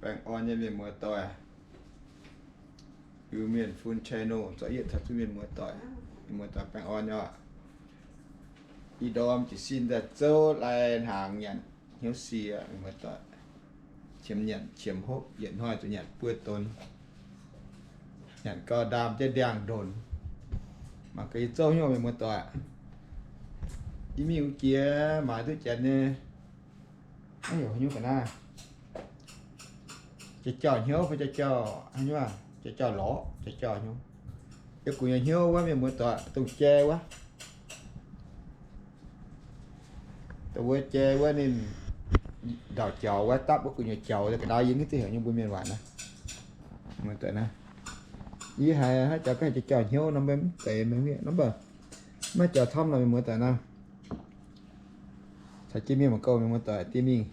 Baengh orn nyei mienh muoz-doic, Iu-Mienh Fun channel zorqv yietv taux zuqc mienh muoz-doic, mienh muoz-doic baengh orn nyei oc. Ih ndorm jiez sin daaih zouv lai hnaangx nyanc hnyouv sie, mienh muoz-doic. Qiemx nyanc qiemx hopv, yietc hnoi zuqc nyanc buo donx. Nyanc gau ndaam jienv ndiangx-ndonx. Mangc gaax yie zouv hnyouv, mienh muoz-doic. Yie mingh wuov jiex maaiz duqv janx nyei, haaix nyungc ga'naaiv, jauv-jauv hnyouv fai jauv-jauv haaix nyungc, jauv-jauv lorz, jauv-jauv hnyouv. Yie gu'nyuoz hnyouv wuov, mienh muoz-doic, dongh jai wuov, dongh wuov jai wuov ninh ndauc jaux wuov, dapv wuov gu'nyuoz jaux, ga'naaiv yie mv hiuv duqv heuc nyei mbuo mienh waac naaiv. Mienh muoz-doic naaiv, yie haiz haaix jaux ga'naaiv jauv-jauv hnyouv nor, mv zeiz mienh mienh nor, mv baac maiv jaux camv lorqc, mienh muoz-doic naaiv. Caux jienv mienh mangc gaax, mienh muoz-doic, diev mingh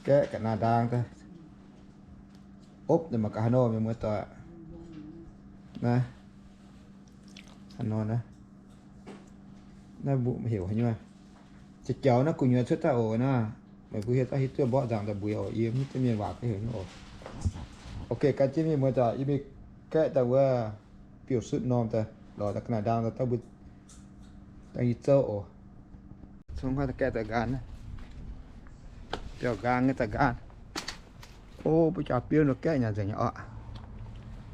gaeqv ga'naaiv ndaang daaih. Opv naaiv mangc gaax haaix nor, mienh muoz-doic. Naaiv, haaix nor naaiv, naaiv mbuo heuc haaix nyungc, jauv-jaux naaiv gu'nyuoz cuotv daaih oc naaiv. Meih mbuo hiuv duqv, hiuv duqv mborqv nzangc daaih mbuox oc, yie mv hiuv duqv mienh waac heuc haaix nyungc oc. Ok, gan jienv mienh muoz-doic, yie mingh gaeqv daaih wuov biouv-sutv norm daaih, lorz daaih ga'naaiv ndaang daaih, daaih mbuo daaih yie zouv oc. Cong haaix daaih gaeqv daaih nqaang, biauv nqaang nyei daaih nqaang. O, mbuo jaax biouv nor gaeqv nyanc nzengc nyei oc.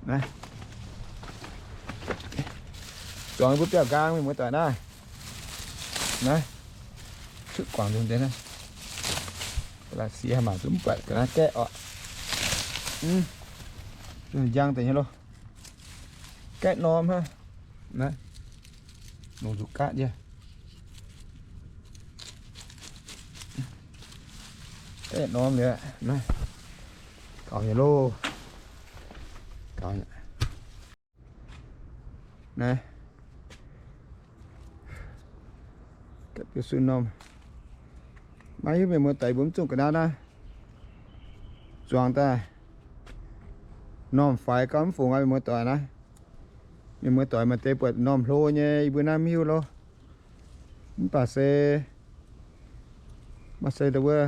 Naaiv, zuangx mbuo biauv nqaang, mienh muoz-doic naaiv. Naaiv, cuotv guangc nzengc deix naaiv. Laaix siex haaix mangc zungv mv buatc ga'naaiv gaeqv oc. Njang deix nyei loh. Gaeqv norm hnangv. Naaiv, longc nzuqc gaatv ndiev. Gaeqv norm liuz, naaiv, gaux nyei loh. Gaux nyei. Naaiv, gaeqv biouv-sutv norm. Maiv hiuv mienh muoz-doic mbuo mv zungh ga'naaiv naaiv zuangx daaih normh faix gau mv fungx aqv, mienh muoz-doic naaiv. Mienh muoz-doic maaih deix buatc normh hlo nyei, yie mbuo naaiv mv hiuv loh. Mv baac se, maaih se ndo wuov,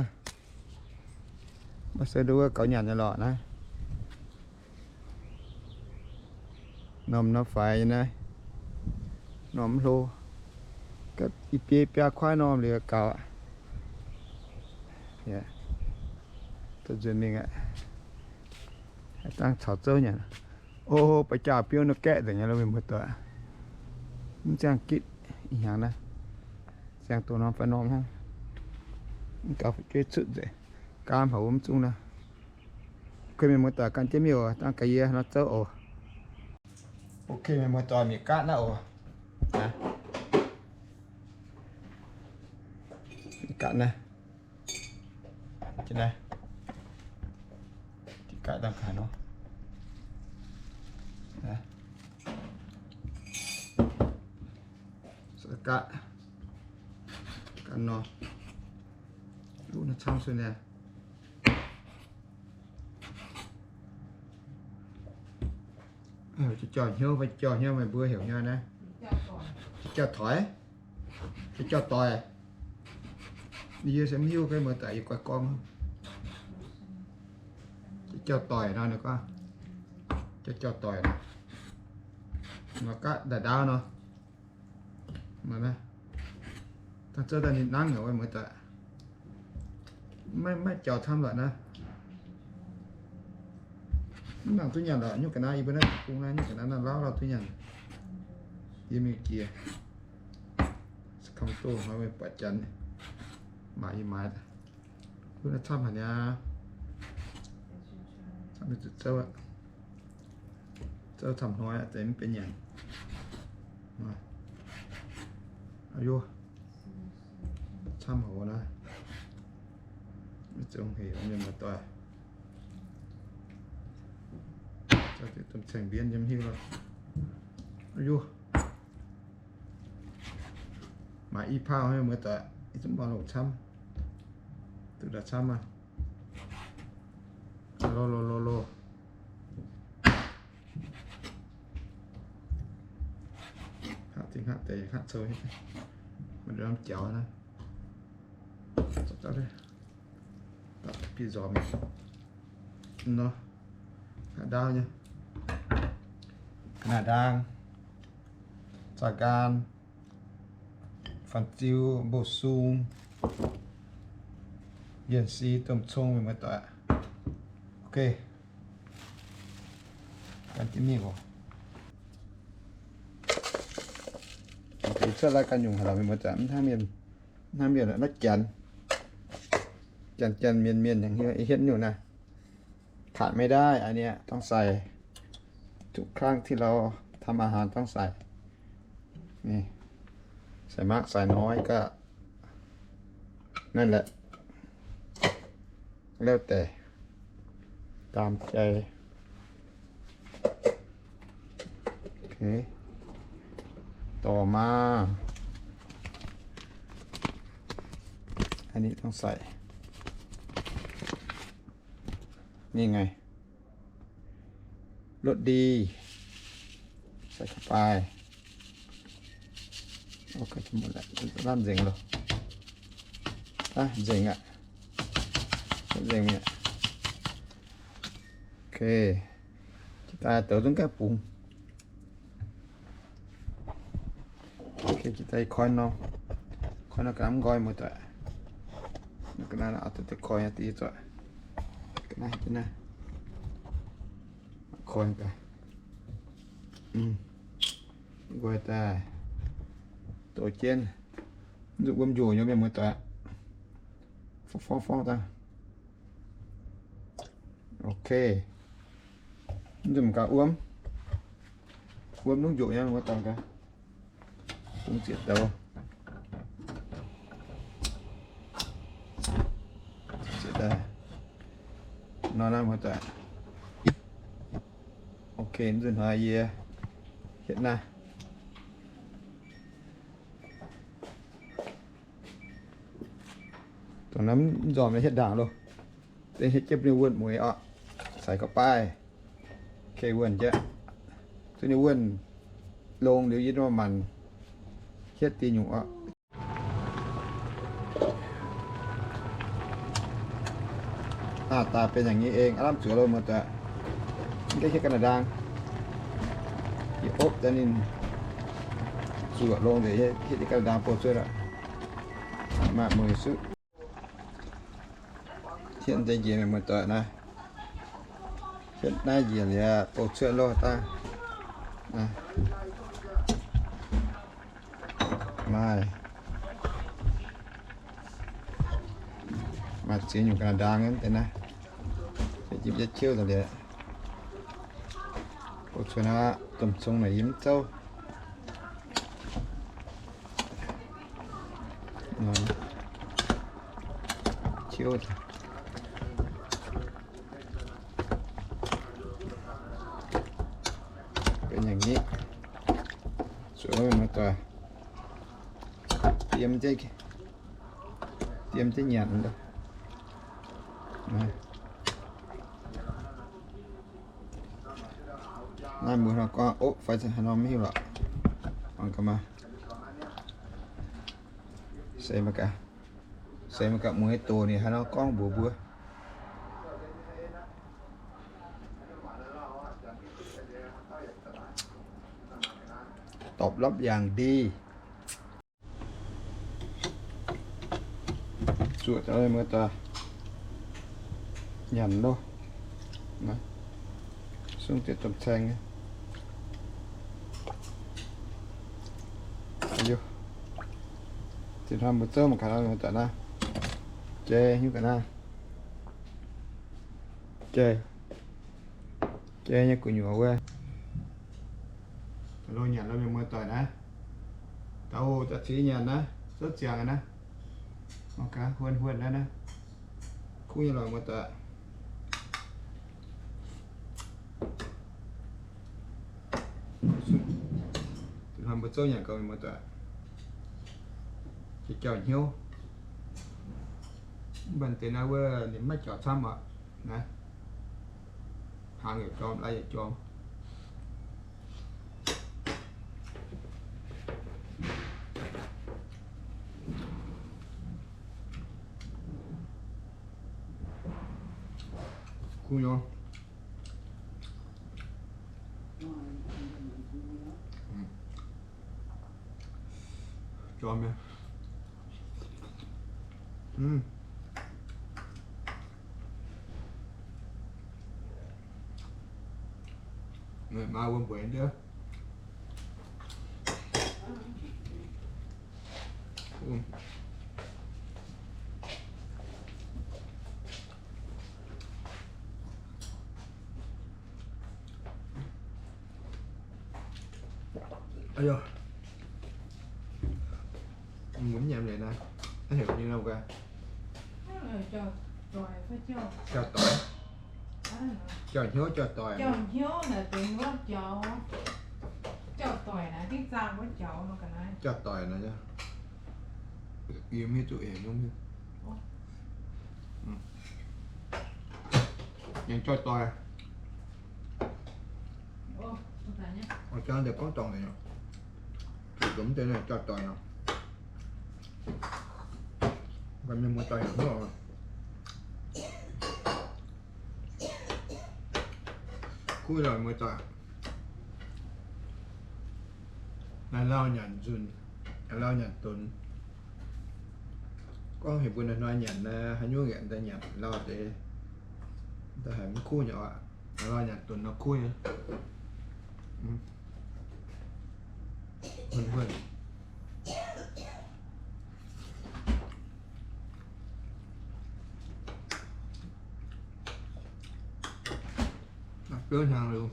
maaih se ndo wuov gaux nyanc nyei lorqc naaiv. Normh nor faix nyei naaiv, normh mv hlo. Gapv i biei biaa kuaaiv normh liuz gaux aqv. Dongh nzuonx mingh aqv. Dangh caux zouv nyanc. O, ba'jauh biouv nor gaeqv nzengc nyei loh, mienh muoz-doic. Mv ziangh gitv ih hnyangx naaiv. Ziangh doqc norm fai norm hnangv. Mv gaux fu'jueiv cutv nzengc. Gaam haic wuov mv zungv naaiv. Ok, mienh muoz-doic, gan jienv mingh oc. Dangh gaax yie nor zouv oc. Ok, mienh muoz-doic, mingh gaatv naaiv oc. Mingh gaatv naaiv. Jienv naaiv. Mingh gaatv dangh gaax nor. Gaatv, gaatv nor. Duqv naaiv camv sueih naaiv. Jauv-jauv hnyouv fai jauv-jauv hnyouv, meih mbuo heuc hnyouv naaiv? Jauv-jauv toix, jauv-jauv doic. Yie se mv hiuv, mienh muoz-doic, yie goiv gorngv. Jauv-jauv doic nor, ninh gorngv jauv-jauv doic nor. Nor gaatv ndaaih ndaauv nor. Dangh zouv daaih ninh nangv nyei, mienh muoz-doic. Maiv, maiv jaux camv lorqc naaiv. Mv nangc duqv nyanc lorqc, nyungc ga'naaiv yie mbuo naaiv bung naaiv nyungc ga'naaiv naaiv lauv lauh duqv nyanc. Yie mingh jiex, se kang doh hnoi meih buatc janx, maaiz yie maaiz. Duqv naaiv camv haic niaa. Camv zuqc zouv aqv. Zouv camv hnoi aqv, deix mv benx nyanc. Aa, yie camv haic naaiv. Maiv zungh hec, mienh muoz-doic. Zouv deix domh caeng mbienv yiem hiuv lorqc. Aa, yie maaiz i pauh, mienh muoz-doic, ih zungv mv longc camv. Duqv ndau camv maah. Loh, loh, loh, loh. Hngaqv dingh hngaqv deix hngaqv cou nyei. Maiv ndorm jaux naaiv. Biei nzormc mingh. Nor, ga'ndaang nyei, ga'naaiv ndaang, zaah nqaam, fanh ziu, mbuo sung, yienh si, domh cong, mienh muoz-doic. Ok. Gan jienv mingh oc. Cuotv laaix ganh nyungc haic lorqc, mienh muoz-doic, mv hnangv mienh, mv hnangv mienh naaiv janx, janx janx mienh mienh yaac hietv nyungc naaiv.ขาดไม่ได้ อันเนี้ยต้องใส่ ทุกครั้งที่เราทำอาหารต้องใส่ นี่ ใส่มากใส่น้อยก็ นั่นแหละ แล้วแต่ ตามใจ โอเค ต่อมา อันนี้ต้องใส่ นี่ไง รสดี ใส่เข้าไป โอเค จะหมดแล้ว ร่ำเจ๋งเลย อ่ะ เจ๋งอ่ะ เจ๋งเนี่ย โอเค จะตายเต๋อต้องแก้ปรุง Ok, jiex daaih ih koi nor, koi nor ga'naaiv mv nqoi muoz-doic. Ga'naaiv auv deix koi nyei deix zuqc. Ga'naaiv naaiv, koi daaih. Mv nqoi daaih, douz jienv. Mv zuqc wuom njoc nyei mienh muoz-doic. Forv forv forv daaih. Ok. Mv zuqc mangc gaax wuom. Wuom mv njoc nyei muoz-doic gaax. Bungx zieqc douz. Zieqc daaih. Nor naaiv muoz-doic. Ok, mv zuqc hnoi yie hietv naaiv. Dongh naaiv mv nzormc nyei hietv ndaangc loh. Deix hietv jienv bun ninh wuonh mueiz orqc. ใส่เข้าไป Okay, wuonh jienv. Zuqc ninh wuonh longx liuz yie nor maanc hietv deix nyungc orqc. หน้าตาเป็นอย่างนี้เอง aav lamh zuoqc loh muoz-doic. Mv gaengh hietv ga'naaiv ndaang. Yie opv daaih ninh zuoqc longx nzengc, hietv ga'naaiv ndaang bouh cuotv aqv. Maaih mueiz suqv. Hietv deix njiec mienh muoz-doic naaiv. Hietv naaiv njiec liuz bouh cuotv loh daaih. Maaih, maaih ziex nyungc ga'naaiv ndaang deix naaiv. Jipv yietv qiouv daaih liuz, bouh cuotv aqv. Domh cong naaic yie mv zouv. Qiouv. Benx yangh nyiqv. Zuqc muoz-doic, diem jienv, diem jienv nyanc. Naaiv mbuo hnangv gorngv opv fai haaix nor maiv hiuv lorqc. Mangc gaax maah. Se mangc gaax, se mangc gaax mueiz doc ninh haaix nor gorngv mbuox mbuo. ตอบรับอย่างดี Zuoqc daaih muoz-doic, nyanc loh. Sung deix domh caeng nyei. Aa, zinh hnoi mbuo zouv mangc gaax muoz-doic naaiv. Jai hnyouv ga'naaiv. Jai, jai nyei gu'nyuoz wuov. Loz nyanc loh mienh muoz-doic naaiv. Dauh daaih cingx nyanc naaiv, zouv ziangx naaiv. Mangc gaax huon huon naaiv naaiv. Kuv nyei lorqc muoz-doic. Zinh hnoi mbuo zouv nyanc gaax mienh muoz-doic. Jai jauh hnyouv. Mv baac deix naaiv wuov ninh maiv jauh camv aqv. Naaiv hnaangx yaac jorm, lai yaac jorm. Kuv nyei. Jorm nyei. Mm. Maaih wuom mbueix ndiev. Mv nyanc liuz naaiv, naaiv heuc nyei nor gaax. Jauv-doix. Jauv-hnyouv jauv-doix. Jauv-doix naaiv, yie mv hiuv duqv heuc nyungc mienh. Aengx jauv-doix. Jauv-doix gorngv dorngc nzengc, zuqc mv deix jauv-doix nor. Mienh muoz-doic heuc hnyouv. Kuv lorqc muoz-doic. Naaiv lauh nyanc nzunc, lauh nyanc dunx. Gorngv heuc mbuo hnoi-hnoi nyanc naaiv, haaix nyungc yaac daaih nyanc lauh deix, daaih haiz mv kuv nyei oc. Lauh nyanc dunx nor kuv nyei. Huon-huon. Biouv hnyangx liuz,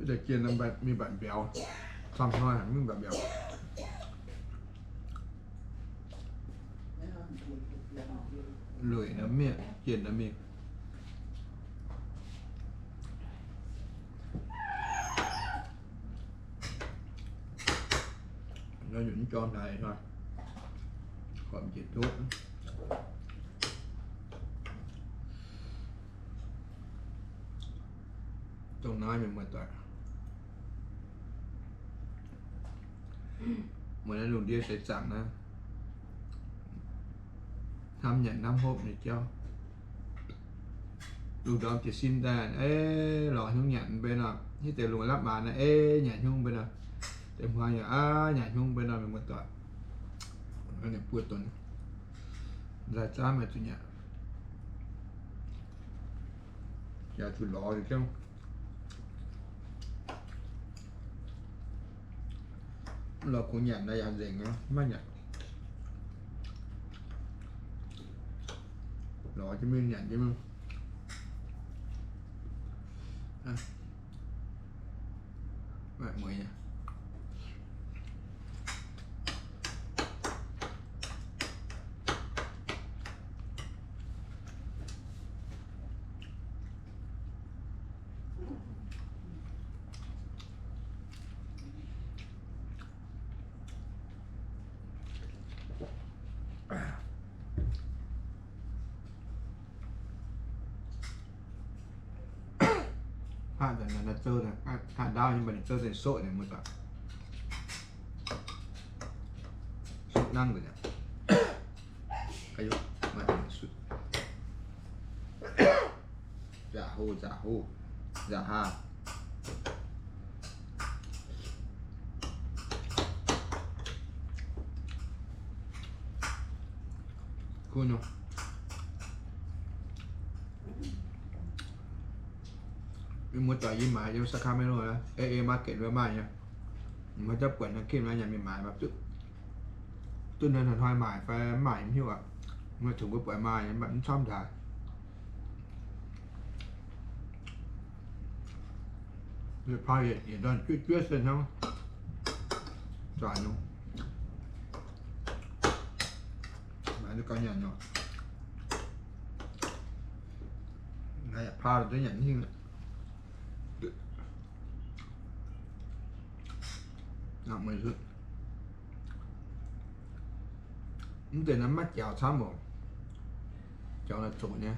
deix jienh mingh mbatc mbiauz, camv hnoi mingh mbatc mbiauz. Lueic nor mienh jienh nor mingh. Nor nyutc mv jorm haic hnoi, horpc njiec duqv. Dongh naaiv mienh muoz-doic, muoz naaiv lungh ndiev seix zaangc naaiv, hnamv nyanc hnamv hopv nyei jauv. Lungh ndorm jiez sin daaih, ei, lorz hnyouv nyanc mv benx nor, hitv deix lungh lapv maaz naaiv, ei, nyanc hnyouv mv benx nor, deix hmuangx yaac, aa, nyanc hnyouv mv benx nor, mienh muoz-doic. Ninh buo donx, nzaaih zaamv maaih zuqc nyanc, yaac zuqc lorz liuz jienv. Lorz kungx nyanc naaiv yaac nzengc nyei, maiv nyanc. Lorz jienv mingh nyanc jienv mingh. Mueiz nyei. Hatv nzengc naaiv zouv, hatv ndaauv nyei, mv baac ninh zouv deix soqv nyei, muoz-doic. Soqv nangv nzengc aqv. Nzaqc hlo, nzaqc hlo, nzaqc haa. Kuv nyei. Mienh muoz-doic yie maaiz yiem Sacramento, A A Market wuov maaih nyei. Mv baac jauv buatc naaiv ginv naaiv nyanc mingh maaiz, duqv hnoi-hnoi maaic fai mv maaic mv hiuv aqv. Mv baac tengx mbuo buatc maaih nyei, mv baac mv camv haaix. Yietc paah yietc ndorn juov juov se hnangv. Zaaix nyungc. Maaiz duqv gauh nyanc nyei. Naaiv yaac paah duqv nyanc hingh. Mv deix naaiv maiv jaux camv oc. Jaux naaiv zoqc nyei.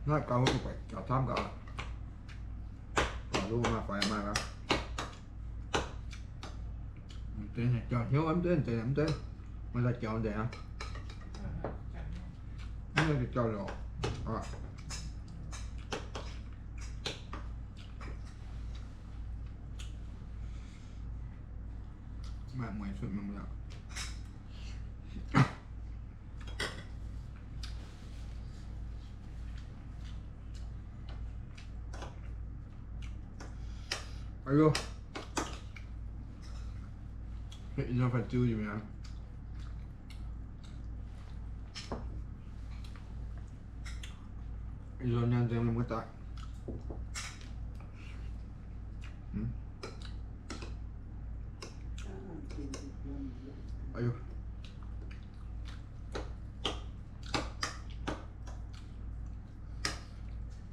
Naaiv gauh mv baac jaux camv gauh. Gauh lu maaih faix maaih gauh. Jaux hnyouv mv deix, mv deix, maaih daaih jaux deix aqv. Mv deix jaux lorqc. Maaih mueiz cuotv mienh muoz. Aa, ih hnoi faanh ziu nyei mi'aqv. Ih hnoi nyaanh nzengc mienh muoz-doic.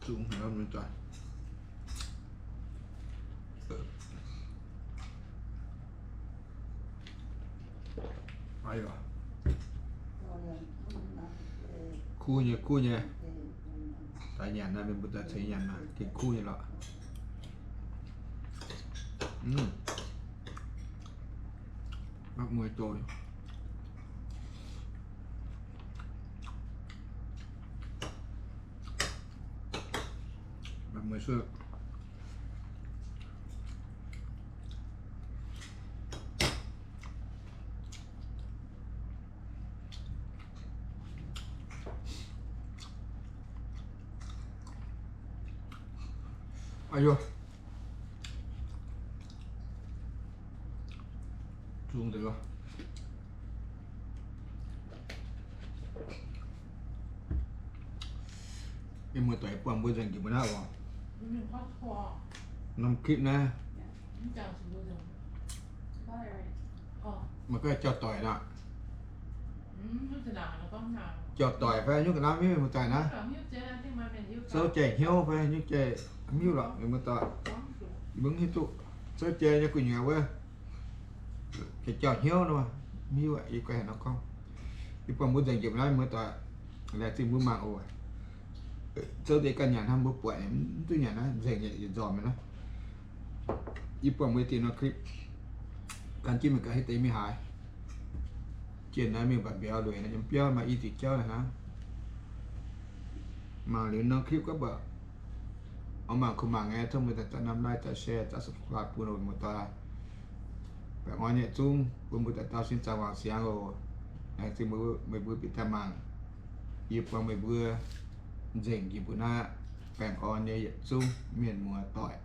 Zungh haic mienh muoz-doic. Kuv nyei, kuv nyei. Daaih nyanc naaiv, mienh muoz-doic, ceix nyanc naaiv gengh kuv nyei lorqc. Mapv mueiz doh. Mapv mueiz sueih. Aa, zungh deix lorqc. Mienh muoz-doic, buangh mbuo nzengc jiex mbuo naaiv oc. Norm clip naaiv, meih gorngv jauv-doic nor. Jauv-doic fai nyungc ga'naaiv mienh muoz-doic naaiv, zouv jai hnyouv fai nyungc jai, mv hiuv lorqc mienh muoz-doic. Yie mbuo mv hiuv duqv zouv jai nyei gu'nyuoz wuov, jauv hnyouv nor, mv hiuv, yie guai haic nor gorngv. Yie buangh mbuo nzengc jiex mbuo naaiv mienh muoz-doic, laengz zingh mbuo mangc oc. Zouv deix ganh nyanc hnangv, mbuo buatc mv duqv nyanc naaiv nzengc nyei, yietc nzormc naaiv. Yie buangh mbuo deix norm clip gan jienv mingh gaax hitv deix mingh haaix. Jienh naaiv mingh mbatc mbiauz lueic naaiv, yiem biauv maaih i diuc jauv naaiv hnangv. Mangc liuz norm clip gorngv mbuox oix mangc kuh mangc nyei, tov mbuo daaih zaqc norm like, zaqc share, zaqc subscribe bun mienh muoz-doic. Baengh orn nyei yietc zungv bun mbuo daaih dauh sin zaangc wangc siangx oc. Laengz zingh meih mbuo bieqc daaih mangc. Yie buangh meih mbuo nzengc jiex mbuo naaiv. Baengh orn nyei yietc zungv mienh muoz-doic.